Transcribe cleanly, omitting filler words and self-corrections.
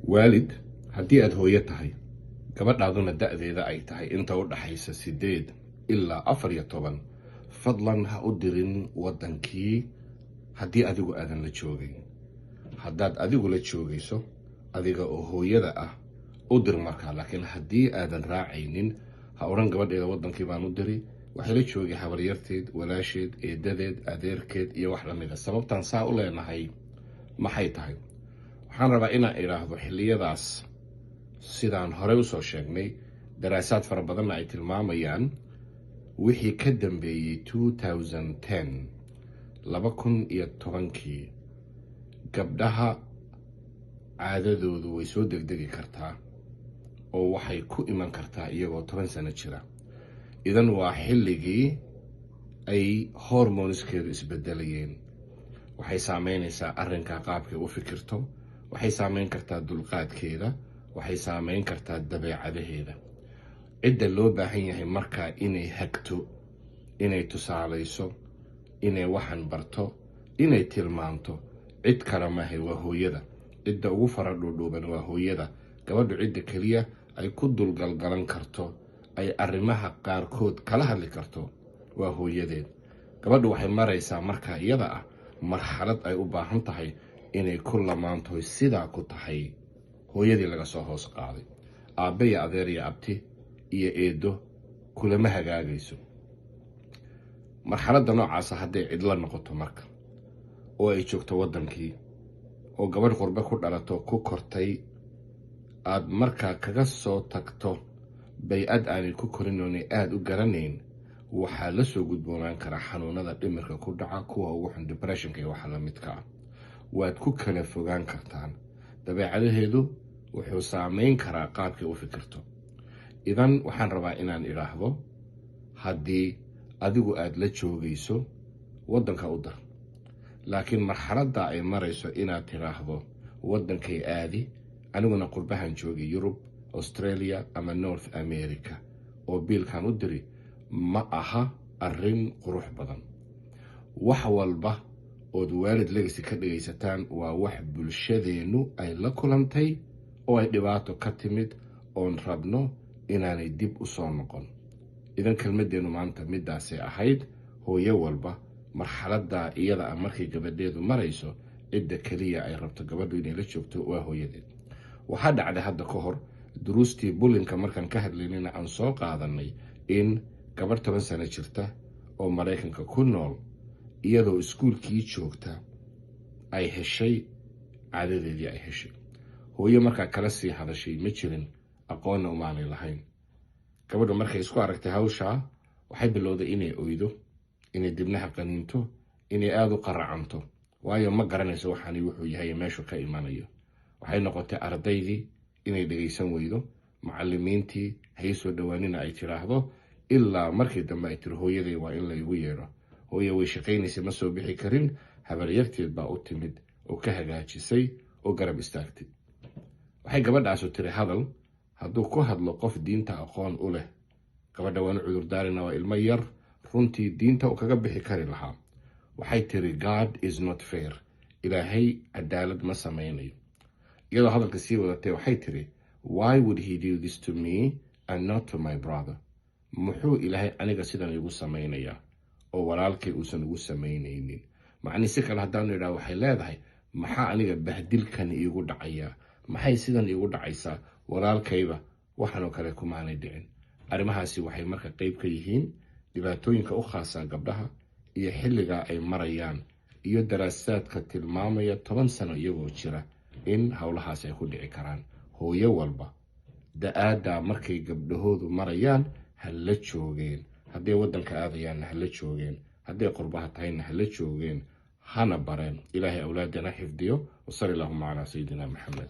Waalid, haddii aad hooyo tahay, gabadhaaduna da'deeda ay tahay inta u dhaxaysa 8 ilaa 14, fadlan ha u dirin waddankii haddii adigu aadan la joogayn. Haddaad adigu la joogayso, adiga oo hooyada ah u dir markaa. Laakiin haddii aadan raacaynin, ha odhan "Gabadheeda waddankii baan u diri, waxay la joogay habaryarteed, walaasheed, eedadeed, adeerkeed" iyo wax lamida. Sababtaan saa u leenahay maxay tahay? Waxaan rabaa inaan idhaahdo, xilliyadaas, sidaan horey usoo sheegnay, daraasaad fara badanna ay tilmaamayaan, wixii ka dambeeyey 2010, 2010-kii, gabdhaha caadadoodu way soo degdegi kartaa oo waxay ku iman kartaa iyagoo 10 sano jira. Idan waa xilligii ay hormoneskeedu isbedelayeen. Waxay saameynaysaa arrinka qaabkay u fikirto, waxay saameyn kartaa dulqaadkeeda, waxay saameyn kartaa dabeecadaheeda. Cidda loo baahan yahay markaa inay hagto, inay tusaalayso, inay waxan barto, inay tilmaamto, cid kale mahay, waa hooyada. Cidda ugu fara dhuudhuuban waa hooyada. Gabadhu cidda keliya ay ku dulgalgalan karto, ay arrimaha qaarkood kala hadli karto, waa hooyadeed. Gabadhu waxay maraysaa markaa iyada ah marxalad ay u baahan tahay inay ku lamaantahoy sidaa ku tahay hooyadii laga soo hoos qaaday. Aabbe iyo adeer iyo abti iyo eedo kulama hagaagayso marxaladda noocaasa. Hadday cidla noqoto marka oo ay joogto waddankii, oo gabadh qurbe ku dhalato, ku kortay, aad markaa kaga soo tagto bay-ad aanay ku korin oonay aada u garanayn, waxaa la soo gudboonaan karaa xanuunada dhimirka ku dhaca kuwa ugu xun, depressionka iyo waxa lamidka ah. Waad ku kala fogaan kartaan, dabeecadaheedu wuxuu saameyn karaa qaabkay u fikirto. Idan waxaan rabaa inaan idhaahdo, haddii adigu aada la joogayso, waddanka u dar. Laakiin marxaladda ay marayso inaad tidhaahdo "Waddankay aadi, aniguna qurbahan joogay, Yurub, Australia ama North America, oo biilkan u diri," ma aha arrin qurux badan. Wax walba ood Waalid Legacy ka dhagaysataan waa wax bulshadeennu ay la kulantay oo ay dhibaato ka timid, oon rabno inaanay dib u soo noqon. Idan kelmadeennu maanta midaasay ahayd. Hooyo walba marxaladdaa iyada ah markay gabadheedu marayso, cidda keliya ay rabto gabadhu inay la joogto waa hooyadeed. Waxaa dhacday hadda ka hor, duruustii bullyingka markaan ka hadlaynina aan soo qaadanay, in gabadh 10 sano jirta oo Maraykanka ku nool, iyadoo iskuulkii joogta, ay heshay caadadeedii ay heshay. Hooyo markaa kala sii hadashay ma jirin, aqoonna umaanay lahayn. Gabadhu markay isku aragtay hawshaa, waxay bilowday inay oydo, inay dibnaha qaniinto, inay aada u qaracanto, waayo ma garanayso waxaani wuxuu yahay, meeshu ka imanayo. Waxay noqotay ardaydii inay dhegaysan weydo, macalimiintii hay soo dhawaanina ay tidhaahdo, ilaa markii dambe ay tiri, "Hooyaday waa in laygu yeedho." Hooye way shaqaynaysay, ma soo bixi karin. Habaryarteed baa u timid oo ka hagaajisay oo garab istaagtay. Waxay gabadhaasu tiri hadal hadduu ku hadlo qof diinta aqoon u leh, gabadha waanu cudurdaarina, waa ilmo yar, runtii diinta uu kaga bixi kari lahaa. Waxay tiri, "God is not fair." Ilaahay cadaalad ma samaynayo. Iyadoo hadalka sii wadatay waxay tiri, "Why would He do this to me and not to my brother?" Muxuu Ilaahay aniga sidan igu samaynayaa oo walaalkay uusan ugu samaynaynin? Macnii si kale haddaanu idhaha, waxay leedahay, maxaa aniga bahdilkan iigu dhacayaa? Maxay sidan iigu dhacaysaa? Walaalkayba waxaanoo kale kumaanay dhicin. Arrimahaasi waxay marka qeyb ka yihiin dhibaatooyinka u khaasaa gabdhaha iyo xilligaa ay marayaan, iyo daraasaadka tilmaamaya 10 sano iyagoo jira in howlahaasi ay ku dhici karaan. Hooyo walba da-aaddaa markay gabdhahoodu marayaan, ha la joogeen. Hadday waddanka aadayaanna ha la joogeen, hadday qurbaha tahayna ha la joogeen, hana bareen. Ilaahay awlaadana xifdiyo. وصل اللهم على سيدنا محمد.